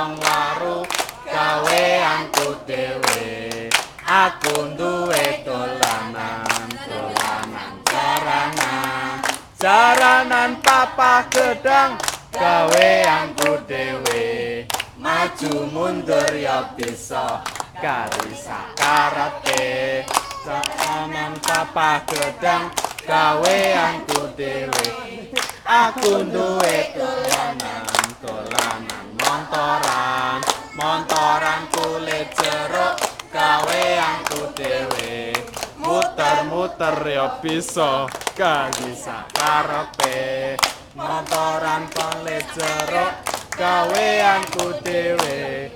godhong waru gaweanku dhewe. Aku duwe dolanan, dolanan jaranan, jaranan papah gedang gaweanku dhewe. Maju mundur ya bisa kari sakarepe. Jaranan papah gedang gaweanku dhewe. Aku duwe dolanan, dolanan montoran, montoran kulit jeruk gaweanku dhewe. Muter-muter ya bisa kari sakarepe. Montoran kulit jeruk gaweanku dhewe.